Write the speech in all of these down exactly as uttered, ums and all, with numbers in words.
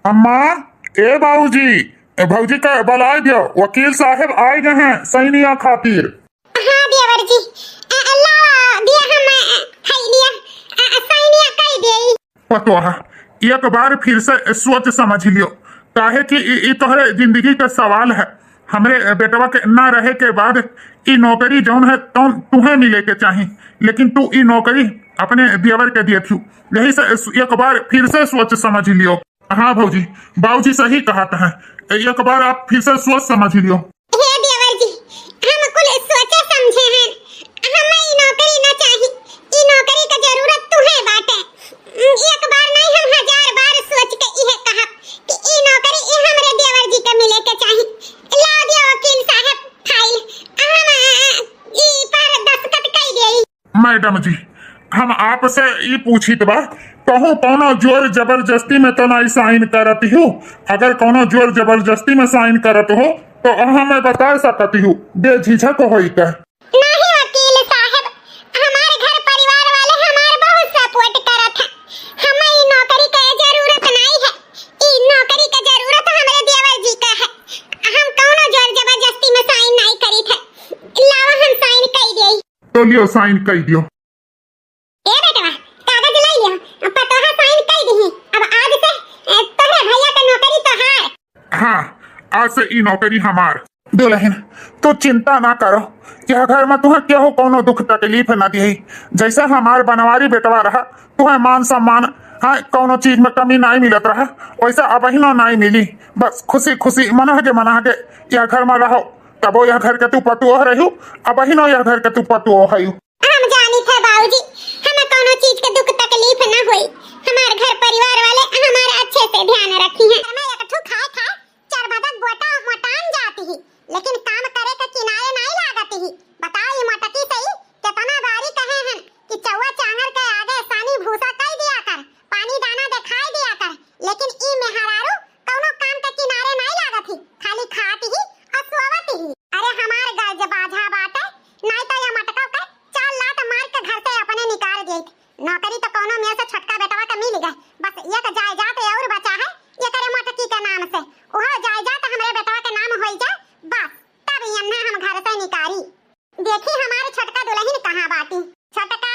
अम्मा, ए बाबूजी, ए भौजी का बलाय दियो, वकील साहेब आइ गए हैं सैनिया खातिर। हाँ देवर जी, अ, अ, लावा दिया हम, अ, खई लिया, अ, अ, सैनिया कई देई। पतोहा, एक बार फिर से सोच समझ लियो, काहे कि ई, ई तोहरे जिंदगी का सवाल है। हमरे बेटवा के ना रहे के बाद ई नौकरी जौन है तौन तुहे मिले के चाही, लेकिन तू ई नौकरी अपने देवर के दिए थियू। यही से एक बार फिर से सोच समझ लियो। हाँ भौजी, बाबूजी सही कहत हैं, एक बार आप फिर से सोच समझ लियो। हे देवर जी, हम कुल सोचे समझे हैं, हमें ई नौकरी ना चाही, ई नौकरी का जरूरत तुहे बाटे। एक बार नहीं, हम हजार बार सोच के इहे कहब कि ई नौकरी ई हमरे देवर जी के मिले के चाही। लाओ दियो वकील साहब फाइल, हम, अ, ई पर दस्तखत कई देई। मैडम जी, हम आपसे ई पूछित बा, कहूँ कौनो जोर जबरदस्ती में तो नाई साइन करत हो? अगर कौनो जोर जबरदस्ती में साइन करत हो तो हमें बता सकत हो, बेझिझक होई के। नहीं वकील साहब, हमार घर परिवार वाले हमार बहुत सपोर्ट करत हैं। हमें ई नौकरी के जरूरत नहीं है, ई नौकरी के जरूरत हमरे देवर जी का है। हम कौनो जोर जबरदस्ती में साइन नहीं करीत है। लावा हम साइन कई देई। तो लियो, साइन कई दियो। ए बेटवा, कागज लई लियो, पतोहा साइन कई दिही। अब आज से, ए, तोहरे भैया के नौकरी तोहार। हाँ, आज से ई नौकरी हमार। दुलहिन, तू चिंता ना करो, यह घर में तुहे केहू कौनो दुख तकलीफ ना दिही। जैसे हमार बनवारी बेटवा रहा, तुहे मान सम्मान, हाँ, कौनो चीज में कमी नाई मिलत रहा, वैसे अबहिनो नाई मिली। बस खुशी खुशी मनहगे मनहगे यह घर में रहो, तबो यह घर के तू पतोह रहू, अबहिनो यह घर के तू पतोह हयू। हम जानित है बाबूजी, हमें कौनो चीज के दुख तकलीफ न होई। हमार घर परिवार वाले हमार अच्छे से ध्यान रखी हैं। घर में एक ठो खाए खाए चार बदक बोटा मोटान जाती ही, लेकिन काम करे के किनारे नाई लागत ही। बताओ ये मोटकी सही, कितना बारी कहे हैं कि चौवा चांगर के आगे सानी भूसा कई दिया कर, पानी दाना दिखाई दिया कर, लेकिन ई मेहरारू कौनो काम के किनारे नाई लागत ही, खाली खात ही और सोवत ही। अरे हमार गज बाझा बाटे, नाई तो या मटका के चार लात मार के घर से अपने निकाल देत। नौकरी तो कौनो मेर से छोटका बेटवा के मिल गए, बस एक जायदाद और बचा है, एकरे मोटकी के नाम से, उहो जायदाद हमरे बेटवा के नाम होई जाए, बस तब यन्हे हम घर से निकारी। देखी हमार छोटका दुलहिन कहाँ बाटी। छोटका,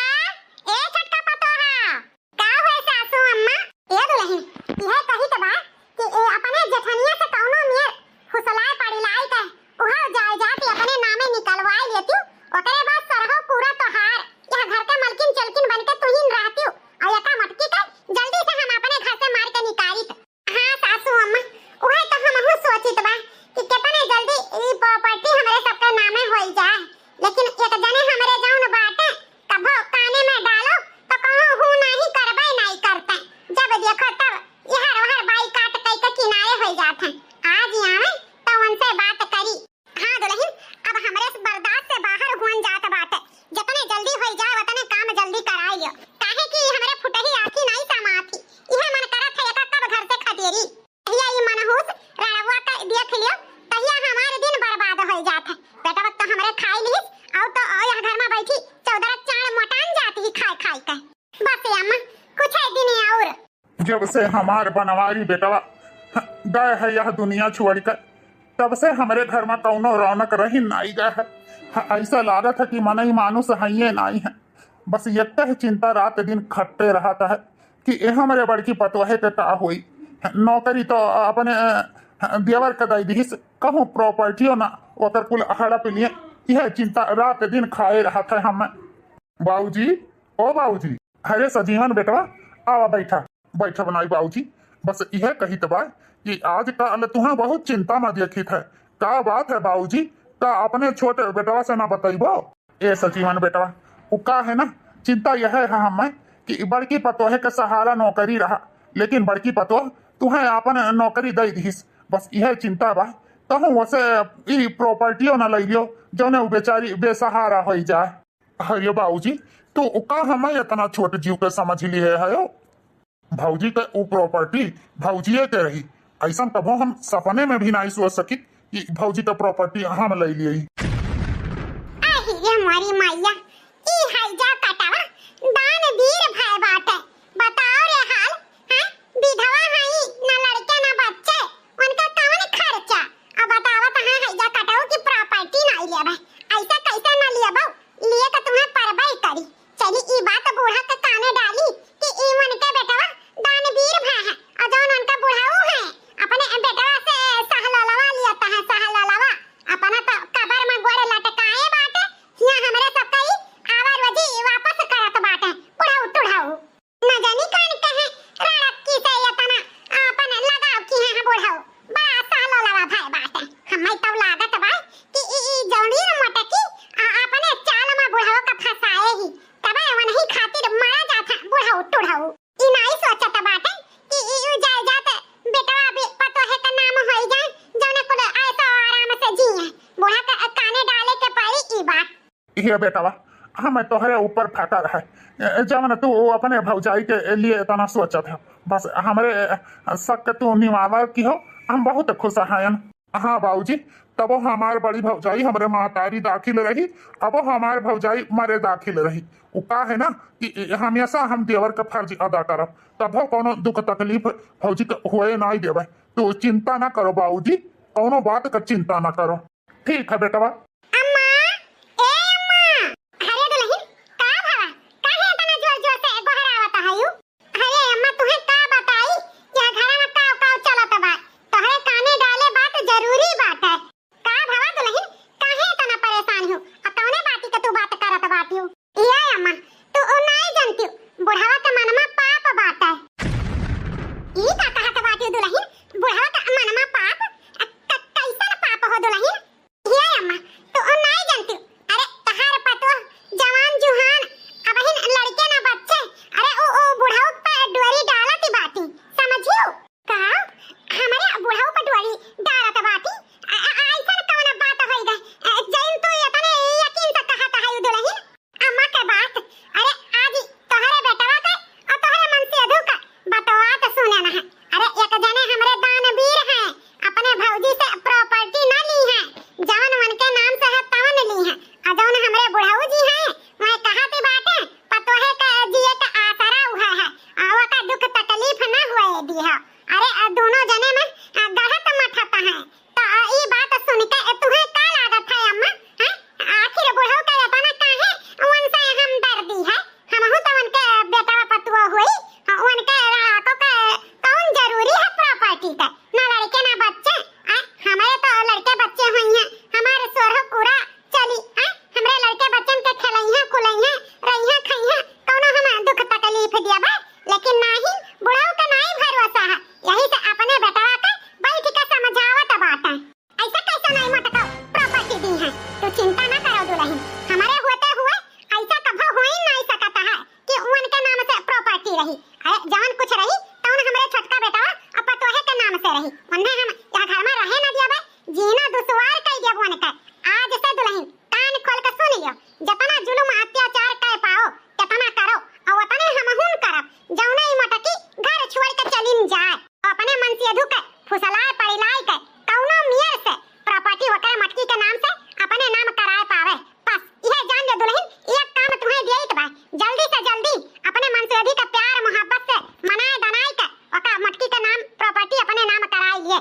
ए छोटका पतोहा। का हुए सासू अम्मा? ए दुलहिन, यह कही तो बा कि ए अपने जेठनिया से कौनो मेर फुसलाए पड़ी लाई के, उहो जायदाद अपने नामे निकलवाए लेती, ओकरे बाद सरहो पूरा तोहार, यह घर के मलकिन चलकिन बन के तुहिन रहती, और यका मटकी के जल्दी से हम अपने घर से मार के निकालित। हाँ सासू अम्मा, उहे तो हमहू सोचित बा कि केतने जल्दी ई प्रॉपर्टी हमरे सबके नामे होई जाए, लेकिन एक जने हमरे जौन बाटे कभो काने में डालो तो कौनो हूँ नाही करबे नाही करते। जब देखो तब इहर उहर बाइकाट कई के किनारे होई जात हैं। आज ही आवे तो उनसे बात करी। हाँ दुलहिन, अब हमरे से बर्दाश्त से बाहर हुअन जात बाटे। जतने जल्दी होई जाए, वतने काम जल्दी कराई लियो, काहे कि हमरे फुटही आँखी नाई समात ही। इहे मन करत है एका कब घर से खदेरी। तहिया ई मनहूस रड़वा के देख लियो, तहिया हमारे दिन बर्बाद होई जात है। बेटवा तो हमरे खाई लिहिस, और तो और यह घर में बैठी चौदह चार मोटान जाती ही खाए खाए के। बस अम्मा, कुछ है दिन और। जब से हमार बनवारी बेटवा गए है यह दुनिया छोड़ कर, तब से हमरे घर में कौनो रौनक रही नाई गए है। हाँ, ऐसा लागत है कि मनई मानुष हइये नाई है। बस यक्के ही चिंता रात दिन खट्टे रहत है कि ए हमरे बड़की पतोहे के का होई। नौकरी तो अपने, अ, देवर के दई दिहिस, कहूँ प्रॉपर्टियों ना, ओकर कुल हड़प लिए। यह चिंता रात दिन खाए रहत है हमें। बाबूजी, ओ बाबूजी। अरे सजीवन बेटवा, आवा बैठा, बैठा बनाई बाबूजी। बस यह कहित बा कि आज काल तुहा बहुत चिंता में देखित है। का बात है बाबूजी, का अपने छोटे बेटवा से ना बतैबो? ए सजीवन बेटवा, उ का है ना, चिंता यह है हमें कि बड़की पतोहे के सहारा नौकरी रहा, लेकिन बड़की पतोह तुहे आपन नौकरी दई दिहिस। बस यह चिंता बा, कहूँ वसे ई प्रॉपर्टियों ना लई लियो, जौने उ बेचारी बेसहारा होई जाए। अरे बाबूजी, तो का हमें इतना छोट जीव के समझ लिए है हो? भौजी के उ प्रॉपर्टी भौजिए के रही। ऐसन कभो हम सपने में भी नहीं सोच सकित कि भौजी के प्रॉपर्टी हम ले लिए। आही रे मोरी मैया, ई है जा कटवा, दान वीर भय बाटे। बताओ रे हाल, हैं? विधवा हई, ना लड़के ये बेटवा, हम तोहरे ऊपर फकर है, जवन तू अपने भौजाई के लिए इतना सोचत है। बस हमरे शक के तू निवारण किहो, हम बहुत खुश हयन। हाँ बाबूजी, तबो हमार बड़ी भौजाई हमरे महतारी दाखिल रही, अबो हमार भौजाई मरे दाखिल रही। उ का है ना कि हमेशा हम देवर का फर्ज अदा करब, तबो कौनो दुख तकलीफ भौजी के होए नाई देवे। तू चिंता ना करो बाबूजी, कौनो बात का चिंता ना करो। ठीक है बेटवा। अम्मा, ए अम्मा। अरे दुलहिन, का भवा? काहे इतना जोर जोर से गोहरावत हयू? अरे अम्मा, तुहे का बताई, यह घरा में काव काव चलत बा। तोहरे काने डाले बात जरूरी बात है। का भवा दुलहिन, काहे इतना परेशान हो? आ कौने बाती के तू बात करत बाटियो? ए अम्मा, तू उ नाई जानतियो, बुढ़वा के मनमा पाप बाटे। ई का कहत बाटियो दुलहिन? बुढ़वा के मनमा पाप? आ, क-, कैसन पाप हो दुलहिन? हे अम्मा, तू उ नाई जानतियो। अरे, तहार पतोह जवान जुहान, अबहिन लड़के ना बच्चे। अरे, उ, उ बुढ़ऊ पे डोरी डालत बाटी, समझियो? का? हमरे बुढ़ऊ पे डोरी डालत बाटी? आ, आ, ऐसन कौन बात होई गए? आ, जैन तू इतने यकीन से कहत है दुलहिन? अम्मा के बात, अरे आज तोहरे बेटवा के और तोहरे मनसेधु का बतवा तो सुने ना है। अरे एक जने हमरे दानवीर हैं, अपने भौजी से प्रॉपर्टी ना ली है, जवन उनके नाम से है तवन ली है, और जवन हमरे बुढ़ऊ जी हैं, वह कहत बाटे, पतोहे का जिए का आसरा उहे है, और ओका दुख तकलीफ ना हुए दी है। अरे आ दोनों जने में आ, गढ़त मठत है, तो ई बात सुन के तुहे का लागत है अम्मा? हैं? आखिर बुढ़ऊ के इतना काहे उनसे हमदर्दी है? हमहू तो उनके बेटवा पतुआ हुई, हाँ, उनके लड़ाको के कौन जरूरी है प्रॉपर्टी के? ना लड़के ना बच्चे, हैं? हमारे तो लड़के बच्चे हुई हैं, हमारे सोरह पूरा चली, हैं? हमरे लड़के बच्चन के खेलइहें, कुलइहें, रहिहें, खइहें, कौनो हम दुख तकलीफ दिया बा, लेकिन नाही, बुढ़ऊ के नाही भरोसा है, यही से अपने बेटवा के बैठ के समझावत बाटे। ऐसा कैसा नाई मटकाओ प्रॉपर्टी दी है? तू चिंता ना करो दुलहिन, हमारे होते हुए ऐसा कभो हो ही नहीं सकता है कि उनके नाम से प्रॉपर्टी रही। अरे जवन कुछ रही तवन हमरे छोटका बेटवा और पतोहे के नाम से रही। उन्हें हम यह घर में रहे ना दियाबे, जीना दुश्वार कई दियाबे उनके। आज से दुलहिन कान खोल के सुन लियो, जतना जुलुम अत्याचार कर पाओ, केतना करो, और उतने हमहून करब। जौने ई मटकी घर छोड़ के चलिन जाए, अपने मनसेधु के फुसलाए पड़िलाए के कौनो मेर से प्रॉपर्टी ओकरे मटकी के नाम से अपने नाम कराए पावे। बस इहे जान ले दुलहिन, एक काम तुहे दियत बा, जल्दी से जल्दी अपने मनसेधु के प्यार मोहब्बत से मनाए दनाए के ओका मटकी के नाम प्रॉपर्टी अपने नाम कराए लिए।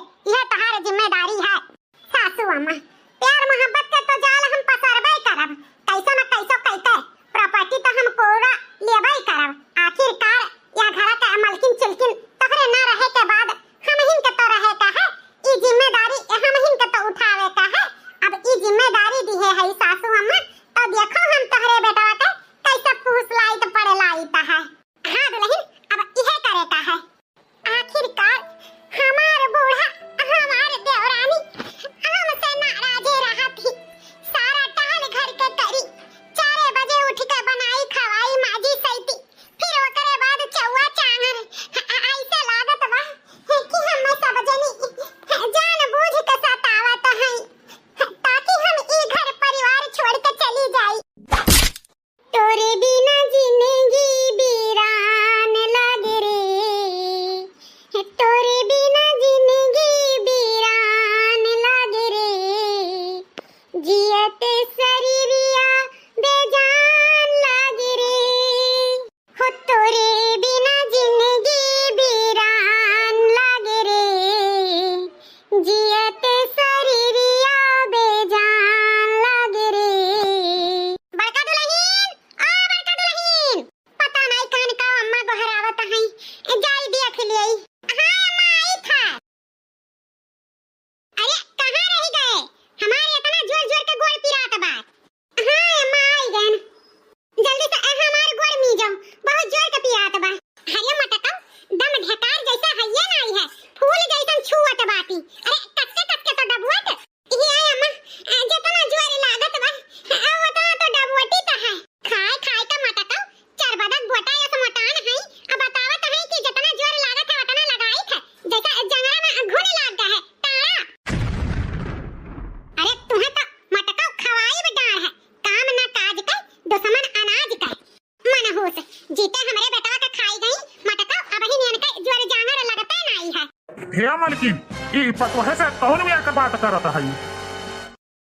हे मलकिन, ई पतोहे से कौन मेर के बात करत हई?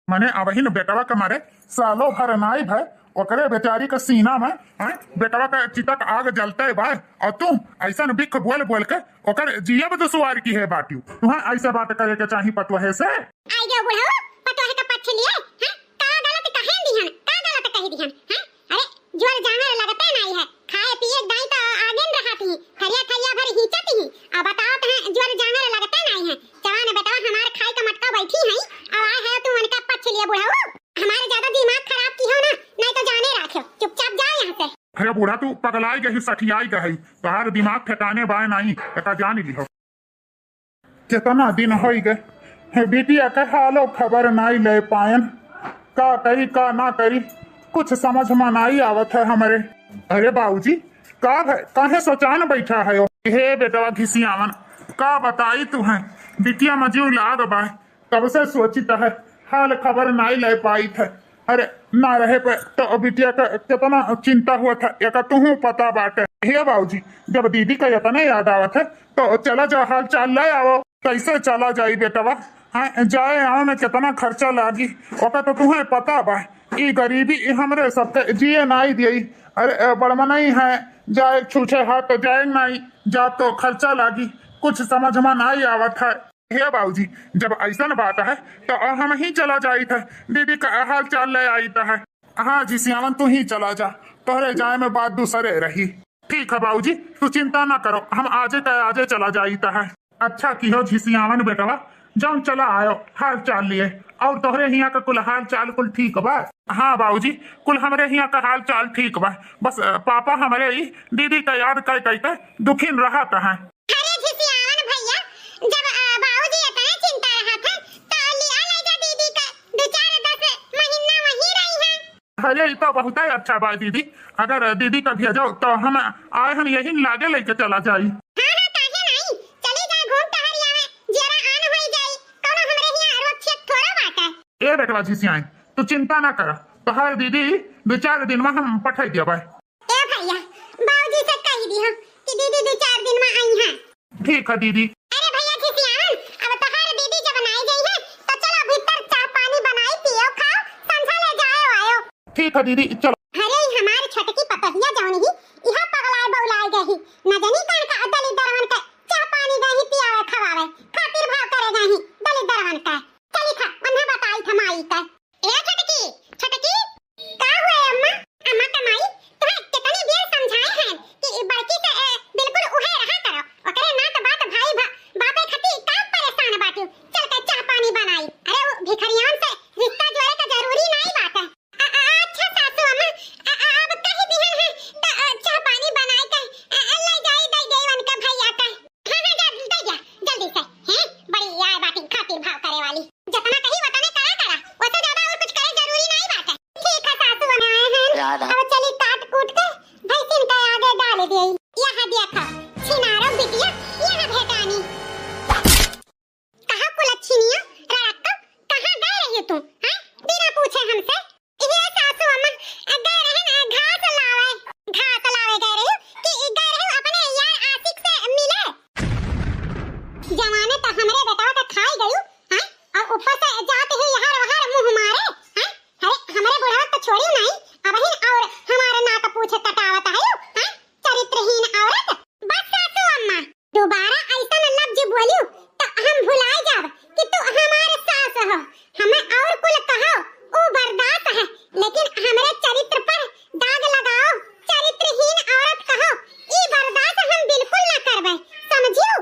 मने अबहिन बेटवा के मारे सालो भर नाई भय, ओकरे बेचारी के सीना में, हैं, बेटवा के चिता के आग जलते बा, और तू ऐसन बिख बोल बोल के ओकर जियब दुश्वार किहे बाटिउ। तुहें ऐसे बात करे के चाही पतोहे से। आई गयो बुढ़ऊ, पतोहे का पक्ष लिए, हैं? का गलत कहे दिहन, का गलत कही दिहन, हैं? अरे, ज्वर जांगर लगते नाई है, खाए पिए के दाई तो आगे न रहत ही, थरिया थरिया भर हींचत ही, अब बतावत हैं ज्वर जांगर लगते नाई है। जवान बेटवा हमार खाए का मटका बैठी हैं, और आए है तू उनका पक्ष लिए बुढ़ऊ। हमारे ज्यादा दिमाग खराब किहो ना, नहीं तो जाने राख्यो, चुपचाप जाओ यहाँ से। अरे बूढ़ा, तू पगलाई गई, सठियाई गई, तोहार दिमाग ठिकाने बाय नाई, एका जान लिहो। कितना दिन होई गए, हे बिटिया के हालो खबर नाई ले पायन, का करी का ना करी, कुछ समझ में नाई आवत है हमरे। अरे बाबूजी, का है, काहे सोचान बैठा है? हे बेटवा घिसियावन, का बताई तुहें, बिटिया में जीव लाग बा, तब से सोचित है, हाल खबर नाई ले पाइत है। अरे, ना रहे पे तो बिटिया का कितना चिंता हुआ था, एका तुहूँ पता बाटे। हे बाबूजी, जब दीदी का इतने याद आवत है, तो चला जा, हाल चाल ले आवो। कैसे चला जाई बेटवा? हाँ, जाए आवे में कितना खर्चा लागी, ओका तो तुहें पता बा। ई गरीबी, ई हमरे सबके जिए नाई दियई। अरे, ए, बड़मनई है, जाए छूछे हाथ तो जाए नाई, जा तो खर्चा लागी, कुछ समझ में नाई आवत है। हे बाबूजी, जब ऐसन बात है, तो हम ही चला जाइत है, दीदी का हाल चाल ले आइत है। हाँ घिसियावन, तू ही चला जा, तोहरे जाए में बात दूसरे रही। ठीक है बाबूजी, तू चिंता ना करो, हम आजे का आजे चला जाइत है। अच्छा किहो घिसियावन बेटवा, जौन चला आयो हाल चाल लिए, और तोहरे हियाँ का कुल हाल चाल कुल ठीक बा? हाँ बाबूजी, कुल हमरे हियाँ का हाल चाल ठीक बा, बस, अ, पापा हमरे ई दीदी का याद कई कई के दुखिन रहत हैं। अरे घिसियावन भैया, जब, अ, बाबूजी इतने चिंता रहत है, तो लिया ले जा दीदी का, दो चार दस महीना वहीं रही है। अरे, ई तो बहुते अच्छा बा दीदी, अगर दीदी का भेजो तो हम आए, हम यही लागे लेके चला जाई। हाँ, हाँ, काहे नहीं, चली जा, घूम टहर आवे, जरा आन होई जाई, कौनो हमरे हियाँ रोक छेक थोड़ा बाटे। ए बेटवा घिसियाई, तू चिंता ना कर, तोहार दीदी दो चार दिन में हम पठाई देबे। ए भैया, बाबूजी से कह दिहो कि दीदी दो चार दिन में आई हैं। ठीक है दीदी। अरे भैया घिसियावन, अब तोहार दीदी जब नाई गई है, तो चलो भीतर चाह पानी बनाई, पियो, खाओ, संझा ले जाओ आयो। ठीक है दीदी, चलो। अरे ई हमार छोटकी पतोहिया जौन ही, इहा पगलाए बउलाए गई ही, न जानी कौन का दलित दरवन के चाह पानी गई ही पियावे खवावे, खातिर भाव करे गई ही दलित दरवन का। चली खा, उन्हें बताई था माई का। ए छोटकी, छोटकी, का हुए अम्मा? अम्मा का माई, तुम्हें कितनी बेर समझाए हैं कि ई बड़की से, ए, बिल्कुल उहे रहा करो। ओकरे नात बात भाई भा-, बापे खातिर का परेशान बाटू? चल के चाह पानी बनाई। अरे वो भिखरियान से रिश्ता जोड़े का जरूरी नहीं बात है। अ, अ, अच्छा सासू अम्मा, अ, अ, अब कह दिहन है तो, अ, चाह पानी बनाए के, अ, अ, ले जाई दे दे उनके भैया के। हाँ, हाँ, जा, दे जा, जल्दी से। हैं? बड़ी आए बाटी खातिर भाव करे वाली। जितना कही उतने करा करा, वैसे ज्यादा और कुछ करे जरूरी नहीं बाटे। ठीक है सासू अम्मा, हैं? अब चली काट कूट के भैंसिन के आगे डाल दे। यहाँ देखा, छिनारो बिटिया, यहाँ भेटानी। कहाँ कुलच्छिनिया, रड़क्का, कहाँ गए रही तू, हैं? बिना पूछे हमसे? ये सासू अम्मा, गए रहे ना घास लावे, घास लावे गए रही कि गए रही अपने यार आशिक से मिले? जवाने तो हमरे बेटवा का खाई गयू, हैं? और ऊपर से जाते ही यहाँ वहाँ मुँह मारे, हैं? अरे, हमरे बुढ़वा तो छोड़ी नहीं, अबहिन और हमारे नाक पूछे कटावत है, हैं? चरित्रहीन औरत। बस सासू अम्मा, दोबारा ऐसन लफ्ज बोलियो तो हम भुलाए जाब कि तू हमार सास हो। हमें और कुल कहो, ऊ बर्दाश्त है, लेकिन हमरे चरित्र पर दाग लगाओ, चरित्रहीन औरत कहो, ई बर्दाश्त हम बिल्कुल न करबे, समझियो?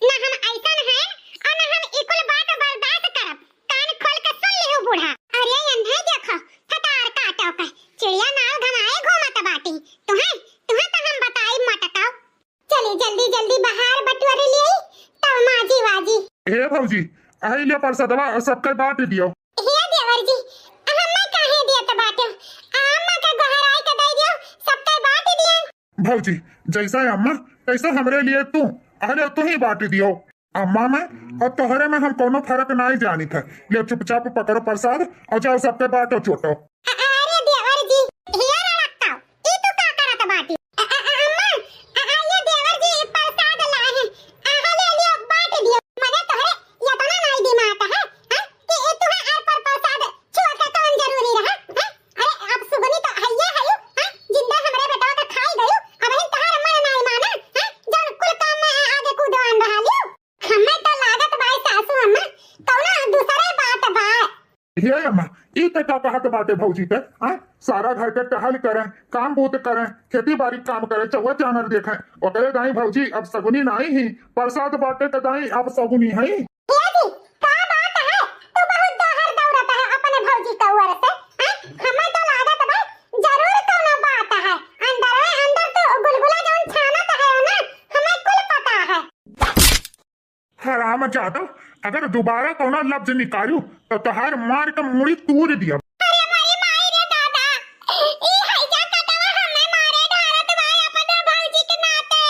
न हम ऐसन हैं और न हम ई कुल बात बर्दाश्त करब। कान खोल के सुन लिहू बूढ़ा। अरे एन्हे देखो, फटार काटो के चिड़िया नाव घमाए घूमत बाटी। तुहें, तुहें तो हम बताई मटकाओ। चली जल्दी जल्दी बहार बटोर लिए, तब माजी वाजी। हे भौजी, आई ले परसदवा, सबके बांट दियो। हे देवर जी, अम्मा काहे दियत बाटे? अम्मा का गोहराई के दे दियो, सबके बांट दियो। भौजी, जैसा अम्मा, तैसा हमरे लिए तू। अरे तू ही बांट दियो। अम्मा में और तोहरे में हम कोनो फर्क नाई जानित है। ले चुपचाप पकड़ो प्रसाद और जाओ सबके बांटो चोटो। अ-, अरे देवर जी, हिया रड़कताओ, ई तू का करत बाटी? अ-, अ-, अ-, अम्मा, अ-, अ-, ये देवर जी प्रसाद लाए हैं। अहा ले लियो, बांट दियो। ये अम्मा, ई ते का कहत बाटे भौजी के? हाँ, सारा घर के टहल करें, काम बूत करें, खेती बारी काम करें, चौवा जानर देखें, ओकरे दाई भौजी अब सगुनी नाई ही, परसाद बाटे के दाई अब सगुनी है। भैया जी, का बात है? तू बहुत डहर दौड़त है अपने भौजी के ओर से, हैं? हमें तो लागत बा जरूर कौनो बात है। अंदर में अंदर तू गुलगुला जौन छानत है ना, हमें कुल पता है। हराम जादो, अगर दोबारा कौनो लफ्ज निकालू तो तोहार मार के मुड़ी तूर दिया। अरे मोरी माई रे दादा, ई हैजा कटवा हमें मारे ढारत बा अपने भौजी के नाते।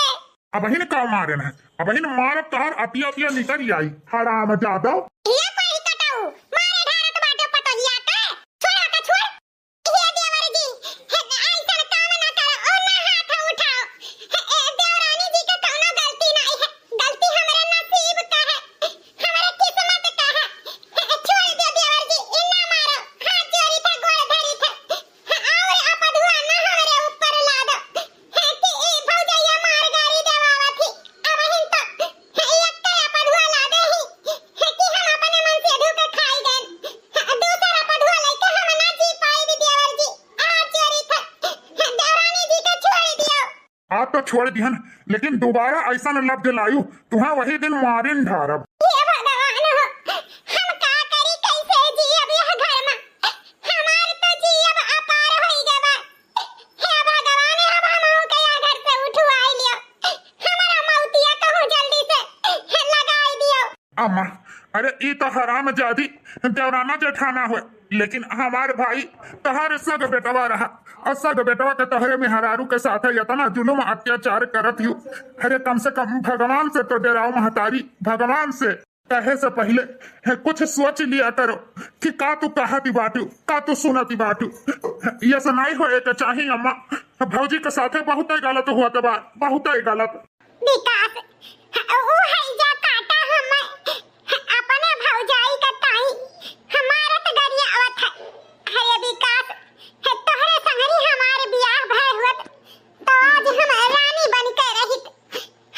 अबहिन का मारेन है? अबहिन मारब तोहार अतिया अतिया निकल आई, हराम जादो। ये कोई कटाऊ मारे ढारत बाटे पतोहिया के। छोड़ ओके, छोड़। हे देवर जी, हे, ऐसन काम ना करो, ओ ना हाथ उठाओ। हे, ए, देवरानी जी के कौनो गलती नहीं है, गलती हमरे नसीब का है, हमरे किस्मत का है। हे, छोड़ दे देवर जी, ई ना मारो, हाथ जोड़ी थे, गोड़ धरी थे। हे, और अपधुआ ना हमरे ऊपर लादो। हे, कि ई भौजैया मार गारी देवावत ही, अबहिन तो, हे, एक के अपधुआ लादे ही, हे, कि हम अपने मन से धो के खाई गए। दूसर अपधुआ लइके हम ना जी पाइब देवर जी। आ चोरी थे। देवरानी जी के छोड़ दियो। आप तो छोड़ दिहन, लेकिन दोबारा ऐसा लफ्ज लायू, तुहा वही दिन मारिन ढारब। हे भगवान हो, हम का करी, कैसे जियब यह घर में? हमार तो जियब अपार होई गवा। हे भगवान, अब हम के यह घर से उठवाई लियो। हमारा मौतिया कहूँ जल्दी से लगाई दियो। अम्मा, अरे ई तो हरामजादी देवराना जेठाना हुए, लेकिन हमार भाई तोहरे सग बेटवा रहा, और सग बेटवा के तोहरे मेहरारू के साथ इतना जुलुम अत्याचार करत हियो। अरे कम से कम भगवान से तो डेराओ महतारी, भगवान से। कहे से पहिले हे कुछ सोच लिया करो कि का तू कहती बाटू, का तू सुनती बाटू। ये से नहीं होए के चाही अम्मा, भौजी के साथे बहुते गलत हुआ के बा, बहुते गलत। विकास, ऊ हैजा काटा हम अपने भौजाई का ताई हमारे त गरियावत है। अरे विकास, तोहरे संगरी हमारे बियाह भय हुअत तो आज हम रानी बन के रहित।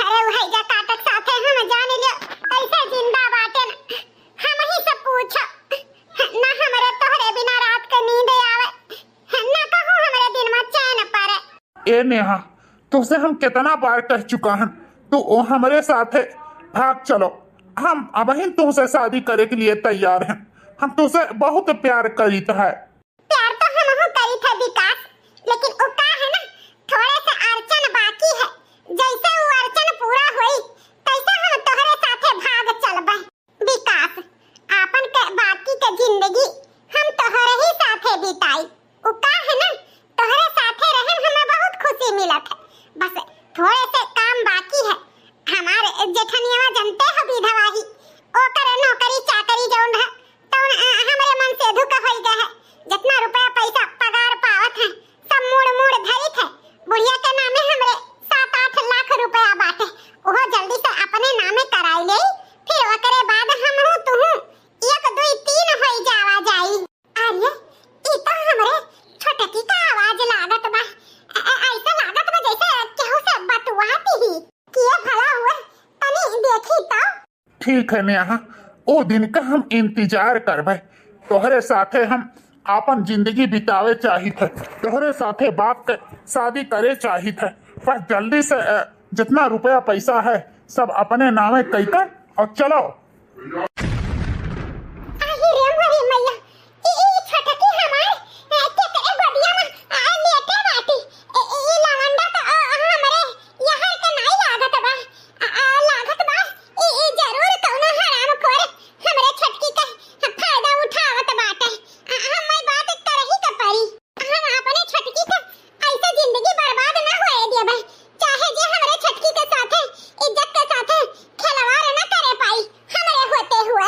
अरे ऊ हैजा काटक साथे हम जान लियो कैसे जिंदा बाटेन। हम ही सब पूछो ना, हमरे तोहरे बिना रात के नींद आवे ना, कहूँ हमरे दिन में चैन पड़े। ए नेहा, तुहसे हम कितना बार कह चुका हन, तू ओ हमरे साथे भाग चलो। हम अबहिन तुहसे शादी करे के लिए तैयार हैं। हम तुहसे बहुत प्यार करीत है। प्यार तो हमहू करीत है विकास, लेकिन ओ का है ना, थोड़े से अड़चन बाकी है। जैसे वो अड़चन पूरा होई, तैसे हम तोहरे साथे भाग चलबे। विकास, आपन के बाकी के जिंदगी हम तोहरे ही साथे बिताई। उ का है ना, तोहरे साथे रहन हमें बहुत खुशी मिलत है। बस थोड़े से काम बाकी है। हमार जेठनिया जनते हो विधवा ही, ओकर नौकरी चाकरी जौन है, तौन, अ, हमरे मन से धुक होई गए है। जितना रुपया पैसा पगार पावत है, सब मूड़ मूड़ धरी थे। बुढ़िया के नामे हमरे सात आठ लाख रुपया बाटे, ओहो जल्दी से अपने नामे कराई ले, फिर ओकरे बाद हमहू तुहू एक दुई तीन होई जावा जाई। अरे, ई तो हमरे छोटकी का आवाज लागत बा। अ-, अ-, ऐसा लागत बा जैसे केहू से बतुआती ही। किए भला हुए, तनी देखी तो। ठीक है नेहा, ओ दिन का हम इंतजार करबे। तोहरे साथे हम आपन जिंदगी बितावे चाहित है, तोहरे साथे बाप के शादी करे चाहित है। बस जल्दी से, अ, जितना रुपया पैसा है सब अपने नामे कइकर और चलो। आही रे मोरी मैया, ई, ई छोटकी हमार, अ, केकरे गोदिया में, अ, लेटे बाटी। ई, ई, ई लवंडा त, अ, हमरे यहर के नाई लागत बा। अ, अ, लागत बा, ई, ई जरूर कौनो हरामखोर हमरे छोटकी के फायदा उठावत बाटे। अ, हमें बात करही के पड़ी। हम अपने छोटकी के ऐसे जिंदगी बर्बाद ना होए देबे, चाहे जे हमरे छोटकी के साथे, इज्जत के साथे खिलवाड़ ना करे पाई, हमरे होते हुए।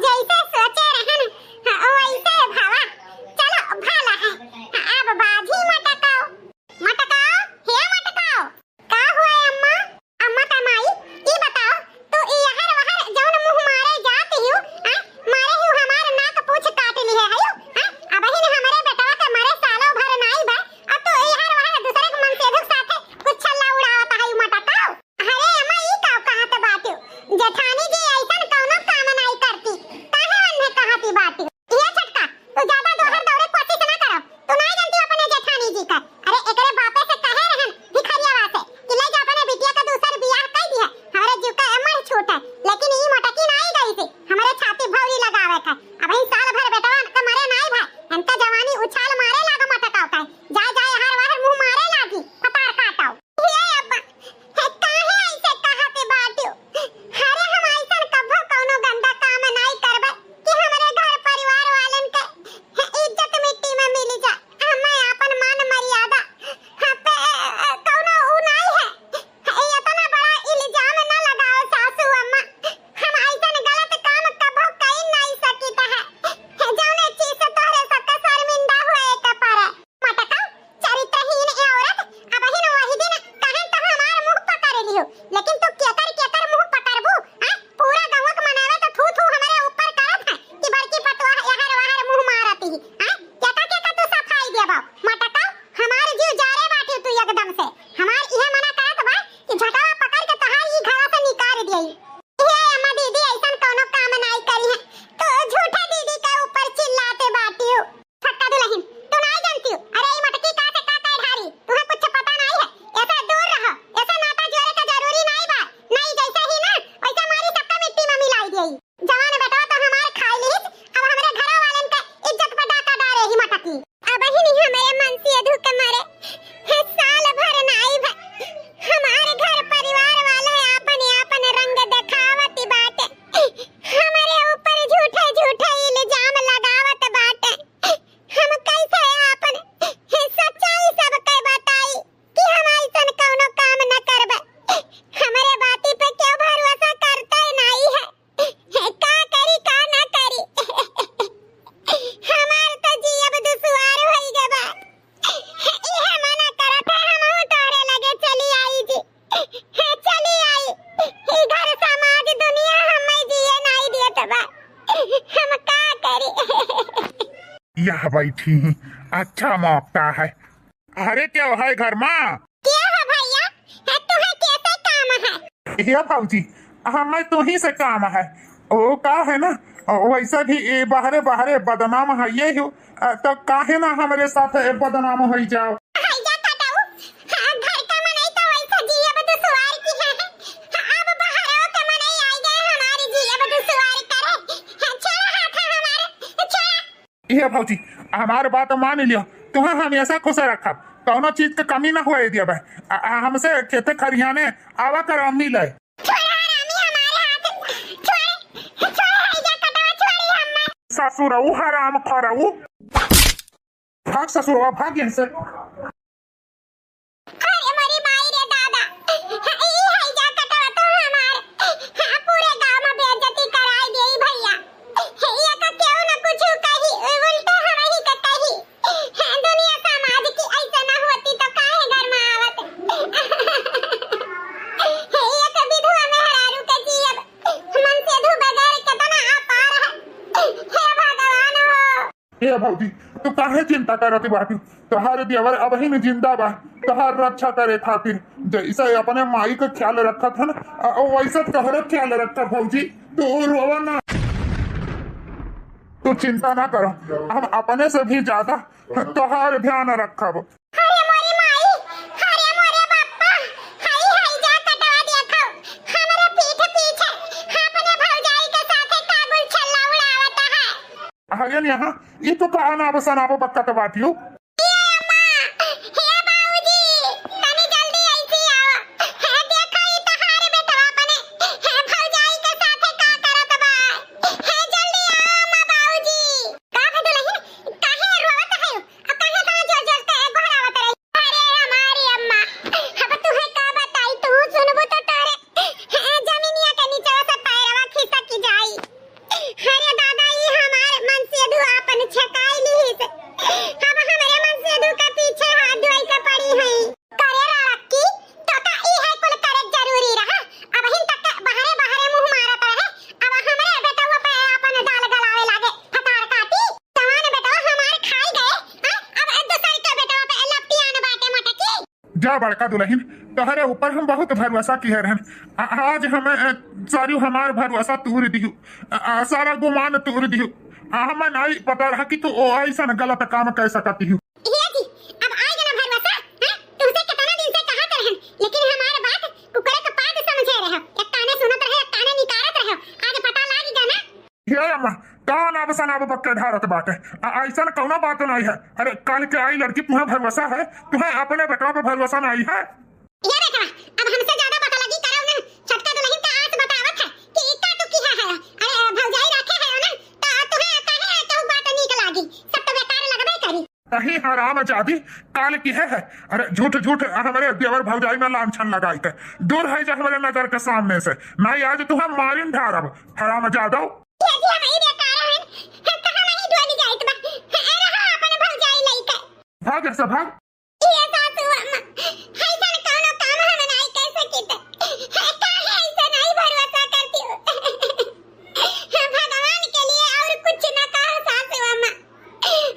जैसे सोचे रहन, हाँ, वैसे भवा। चलो, भला है। हाँ, अब बाजी मटकाओ। मटकाओ, हे मटकाओ। का हुआ है अम्मा? अम्मा का माई, ई बताओ, तू ई यहर वहर जौन मुँह मारे जात हियो, आ? मारे हियो हमार नाक पूछ काट लिहे हयो, आ? अबहिन हमरे बेटवा के मरे सालो भर नाई बा, आ तू ई यहर वहर दूसरे के मनसेधू के साथे कुछ छल्ला उड़ावत हयो मटकाओ। अरे अम्मा, ई का कहत बाटियो? जेठानी जी अइसन कौनो काम नाई करती, काहे वन्हे कहती बाटियो? ए छोटका, तू ज्यादा दोहर दौरे कोशिश ना करो। तू नाई जानती अपने जेठानी जी का। अरे एकरे बापे से कहे रहन भिखरियावा से कि ले जा अपने बिटिया का दूसर बियाह कई दिहे, हमरे जीव का अमर छूट है। लेकिन ई मोटकी नाई गई थी, हमरे छाती भौरी लगावे का। अबहिन साल भर बेटवा के मरे नाई भाई, इनका जवानी उछाल मारे लाग मटकाओ का। जाए जाए हर वहर मुँह मारे लागी, फतार काटाओ। हे अब्बा, हे काहे ऐसे कहत बाटियो? अरे हम ऐसन कभो कौनो गंदा काम नाई करबे कि हमरे घर परिवार वालन के इज्जत मिट्टी में मिली जाए। हमें आपन मान मर्यादा, हाँ, पे, कौनो उ नाई है। ये इतना बड़ा इल्जाम न लगाओ सासू अम्मा। हम ऐसन गलत काम कभो कई नाई सकित है। जौने चीज से तोहरे सबके शर्मिंदा होए के पड़े। मटका, चरित्रहीन ए औरत, अबहिन वही दिन कहन तो हमार मुँह पकड़ लियो, लेकिन तू केकर केकर मुँह पकड़बू, आय? पूरा गौवा के मनवे तो थू थू हमरे ऊपर करत है कि बड़की पतोह यहर वहर मुँह मारत ही, आय? केका केका तू सफाई देबो? मटका, हमार जीव जारे बाटी तू एकदम से, हमार इहे मना करत बा कि झटवा पकड़ के तोहार ई घरा से निकाल दियई। हे अम्मा, दीदी अइसन कौनो काम नाई करी है, तो झूठे दीदी के ऊपर चिल्लाते बाटियो। छोटका दुलहिन, तू नाई जानतियो? अरे ई मटकी का से का कह ढारी, तुहे कुछ पता नाई है। ऐसे दूर रहो, ऐसे नाता जोड़े का जरूरी नाई बा। नाई जैसे ही ना, वैसे मारी सबका मिट्टी में मिलाई देई। जवान बेटवा तो हमार खाई लीस, अब हमरे घरा वालन का इज्जत पर डाका डारे ही मटकी। अबहिन हमरे मनसेधू के मरे साल भर नाई भा, हमार घर परिवार वाला आपन आपन रंग देखावत बाटे। हमरे ऊपर झूठे झूठे इल्जाम लगावत बाटे। हम कैसे आपन सच्चाई सबके बताई कि हम अइसन कौनो काम न करबे। हमरे बाती पे केहू भरोसा करते नाई है। का करी, का ना करी? हमार तो जियब दुश्वार होई गबा। इहे मना करत है, हमहू तोहरे लगे चली आई जी। चली आई। ई घर समाज दुनिया हमें जिए नाई देत बा। हम का करी? यह बैठी ही, अच्छा मौका है। अरे, क्या है घर मा? क्या है भैया? है, तुम्हें कैसे काम है? हे भौजी, हमें तुही से काम है। ओ, का है ना, ओ, वैसे भी ए बाहरे बाहरे बदनाम है ये हो, अ, तो काहे ना हमरे साथ ए बदनाम होई जाओ? हैजा कटाऊ, हाँ, घर का मनई तो वैसे जियब दुश्वार की है। हाँ, अब बाहरों के मनई आई गए हमारी जियब दुश्वार करे। हाँ, छोड़ा हाथ हमारे, छोड़ा। ए भौजी, हमार बात मान लियो, तुहा हमेशा खुश रखब, कौनो चीज के कमी ना होए दियब। आ, आ, हमसे खेते खरियाने आवा कर अम्मी ले। छोड़ा हरामी हमारे हाथ, छोड़, छोड़ हैजा कटाऊ, छोड़ी हमें। ससुरऊ हराम खरऊ, भाग ससुरवा, भाग यहाँ से। अरे मोरी माई रे दादा, ई हैजा कटाऊ तो हमार, हाँ, पूरे गांव में बेइज्जती कराई देई भैया। ई का केहू न कुछ कही, उल्टे हमही के कही। हाँ, दुनिया समाज की ऐसे ना होती तो काहे घर में आवत? ई का विधवा मेहरारू के जियब मनसेधू बगैर कितना अपार है। हे भगवान हो। हे भौजी, तू काहे चिंता करत बाटू? तोहार देवर अबहिन जिंदा बा, तोहार रक्षा करे खातिर। जैसे अपने माई का ख्याल रखत हन, अ, वैसे तोहरो ख्याल रखब भौजी। तू रोवा ना, तू चिंता ना करो, हम अपने से भी ज्यादा तोहार ध्यान रखब। अरे मोरी माई, अरे मोरे बाप्पा, हाय हैजा कटाऊ देखो, हमरे पीठ पीछे अपने भौजाई के साथे कागुल छल्ला उड़ावत है। अरे नेहा, ई तू का अनाप शनाप बकत बाटियो? ए अम्मा, हे बाबूजी, तनी जल्दी ऐसी आओ। हे देखो, ई तोहार बेटवा अपने, हे भौजाई के साथे का करत बा। हे जल्दी आओ अम्मा, बाबूजी। का भे दुलहिन, काहे रोवत है? अब काहे इतना जोर जोर से गोहरावत रही? अरे हमारी अम्मा, अब तुहे का बताई, तू सुनबू तो तोरे, हे जमीनिया के हाँ बड़का दुलहिन, तोहरे ऊपर हम बहुत भरोसा किहे रहन। आ-, आज हमें, अ, सारू हमार भरोसा तूर दिहु, आ, आ, सारा गुमान तूर दिहु। आ, हमें नाई पता रहा कि तू ओ अइसन गलत काम कइ सकत हिउ। हे जी, अब आइ गया ना भरोसा, हैं? तुमसे कितना दिन से कहत रहन, लेकिन हमार बात कुकरे के पात समझे रहे। एक ताने सुनत रहे, एक ताने निकारत रहे। आज पता लाग गया ना। हे अम्मा, कौन अब सनाब बक्के ढारत बाटे? आ, अइसन कौनो बात नाई है। अरे, काल के आई लड़की, तुहें भरोसा है? तुहें अपने बेटवा पे भरोसा नाई है? ये बेटवा, अब हमसे ज्यादा बतलगी करौ ना। छोटका दुलहिन का आस बतावत है कि इका तू किहा है। अरे, भौजाई रखे है ना, तो तुहें काहे केहू बात नीक लागी? सब तो बेकार लगबे करी। अही हरामजादी काल किहे है। अरे, झूठ झूठ हमरे देवर भौजाई में लांछन लगाई के। दूर है जा हमरे नजर के सामने से। नाई आज तुहें मारिन ढारब, हरामजादौ। ये जी, हम ई बेकार हन। हम कहाँ नहीं डोली जाइत बा। ए रहा अपन भौजाई लइके। भाग से भाग। ये सासू अम्मा, ऐसन कौनो काम हम नाई कर सकित। काहे ऐसा नाई भरोसा करती हो? भगवान के लिए और कुछ न कहो सासू अम्मा,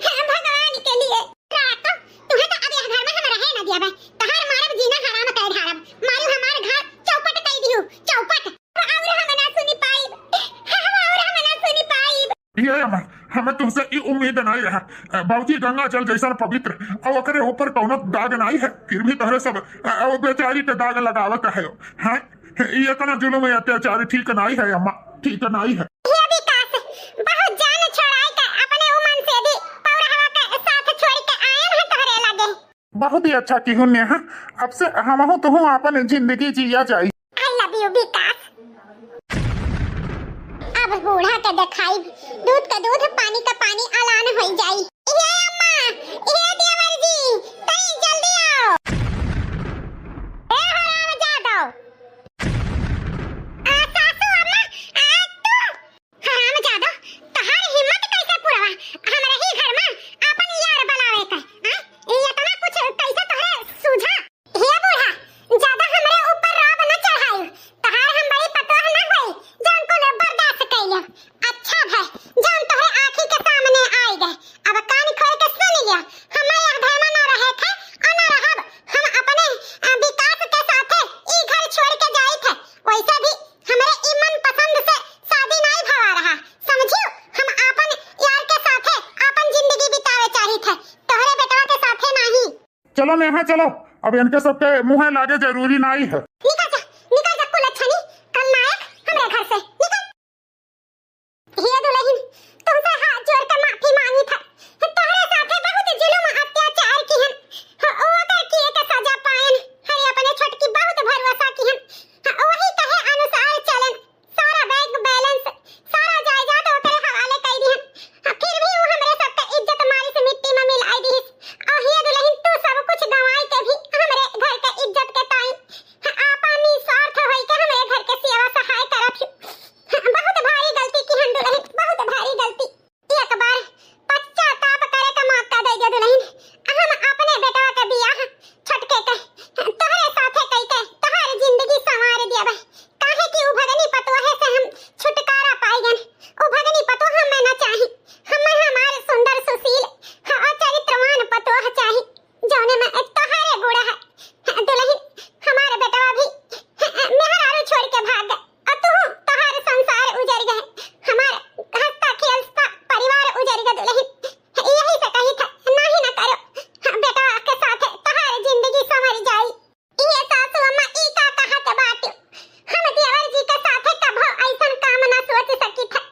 भगवान के लिए। रात को तुहें तो अब यह घर में हम रहे न दिया बे। तहार मारब जीना हराम कर ढारब। मारू हमार घर चौपट कर दियो, चौपट। और हम ना सुनी पाइब, हम और हम ना सुनी पाइब। ये अम्मा, हमें तुमसे ई उम्मीद नाई रहा। अ, बाबूजी गंगा जल जैसन पवित्र, और ओकरे ऊपर कौनो दाग नाई है, फिर भी तोहरे सब, अ, अ, बेचारी के दाग लगावत है। हाँ, ये इतना जुल्म अत्याचार ठीक नाई है अम्मा, ठीक नाई है। हे विकास, बहुत जान छोड़ाई के अपने उमन से भी पौरहवा के साथ छोड़ के आयन है तोहरे लगे। बहुत ही अच्छा किहू नेहा, अब से हमहू तुहू आपन जिंदगी जिया जाई। I love you विकास। अब बूढ़ा के देखाई, दूध के दूध, पानी के पानी, अलान होई जाई। ये अम्मा, ये देवर जी, तई जल्दी आओ। ए हराम जादव। आ, सासू अम्मा, आ, तू हरामजादो, तोहार हिम्मत कैसे पुरवा? हमरे ही घर में आपन यार बुलावे के, हाँ? ई इतना कुछ कैसे तोहरे सूझा? हे बूढ़ा, ज्यादा हमरे ऊपर रौब न चढ़ाई। तोहार हम बड़ी पतोह न होई, जौन कुल बर्दाश्त कैले। अच्छा भय, जौन तोहरे आँखी के सामने आई गए। अब कान खोल के सुन लिया, हमें यह घर में न रहे थे और न रहब। हम अपने, अ, विकास के साथे ई घर छोड़ के जाई थे। वैसे भी हमरे ई मनपसंद से शादी नाई भवा रहा, समझियो? हम आपन यार के साथे आपन जिंदगी बितावे चाहित है, तोहरे बेटवा के साथे नाहीं। चलो नेहा, चलो, अब इनके सबके मुँहे लागे जरूरी नाई है। निकल जा, निकल जा कुलच्छनी, खलनायक, हमरे घर से निकल। हे दुलहिन, तुमसे हाथ जोड़ के माफी मांगी था। तोहरे साथे बहुत जुलुम अत्याचार किहन। ह, ओकर किए के सजा पायन। हरे अपने छोटकी बहुत भरोसा किहन। ह, वही कहे अनुसार चलन। सारा बैंक बैलेंस, सारा जायदाद ओकरे हवाले कई दिहन। ह, फिर भी वो हमरे सबके इज्जत मारी से मिट्टी में मिलाई दिहिस। और हे दुलहिन, तू सब कुछ गंवाई के भी हमरे घर के इज्जत के ताई ह, आपन निस्वार्थ होई के हमरे घर के सेवा सहाय करत ही। बहुत भारी गलती किहन दुलहिन, बहुत भारी गलती। एक बार पश्चाताप करे का मौका दे दे दुलहिन। हम अपने बेटवा के बियाह छोटके के तोहरे साथे कई के तोहार जिंदगी संवार देबे। काहे कि उ भगनी पतोहे से हम छुटकारा पाई गन। उ भगनी पतोह हमें ना चाही। हमें हमार सुंदर सुशील ह, चरित्रवान पतोह चाही। जौने में तोहरे गुण है। दुलहिन, हमार बेटवा भी मेहरारू छोड़ के भाग गए। और तू तोहार संसार उजर गए। हमार हंसता खेलता परिवार उजर गए दुलहिन। यही से कही था, नाही ना करो। बेटवा के साथ तोहार जिंदगी संवर जाई। ये सासू अम्मा ई का कहत बाटे? हम देवर जी के साथे कभो ऐसन काम ना सोच सकित है।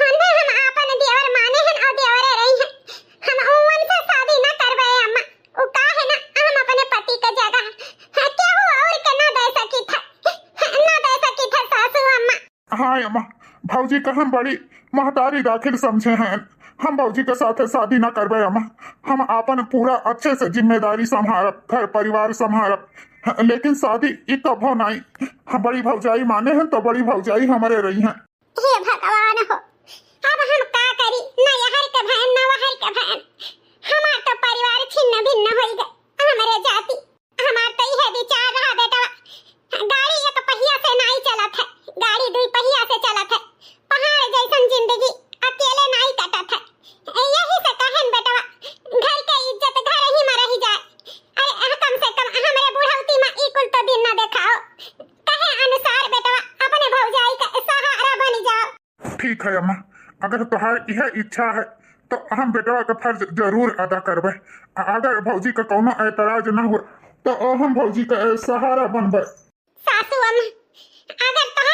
हन्ने हम आपन देवर माने हन और देवरे रही हैं। हम उनसे शादी ना करबे अम्मा। उ का है ना, हम अपने पति के जगह, हाँ, केहू और के ना दे सकित है। हाँ, ना दे सकित है सासू अम्मा। हाँ अम्मा, भौजी का हम बड़ी महतारी दाखिल समझे हैं। हम भौजी के साथे शादी ना करबे अम्मा। हम आपन पूरा अच्छे से जिम्मेदारी संभारब, घर परिवार संभारब, हाँ, लेकिन शादी ई कभो नाई। हम बड़ी भौजाई माने हैं तो बड़ी भौजाई हमरे रही हैं। हे भगवान हो, अब हम का करी? न यहर के भयन, न वहर के भयन। हमार तो परिवार छिन्न भिन्न होई गए। हमरे जाति, हमार तो इहे विचार रहा बेटवा, गाड़ी एक पहिया से नाई चलत है, गाड़ी दुई पहिया से चलत है। पहाड़ जैसन जिंदगी अकेले नाई कटत है। यही से कहन बेटवा, घर के इज्जत घर ही में रह जाए। अरे, कम से कम हमरे बूढ़ा ठीक है अम्मा, अगर तोहार यह इच्छा है तो हम बेटवा का फर्ज जरूर अदा करबे। अ-, अगर भौजी का कौनो ऐतराज न हो तो हम भौजी का सहारा बनबे। सासू अम्मा, अगर तो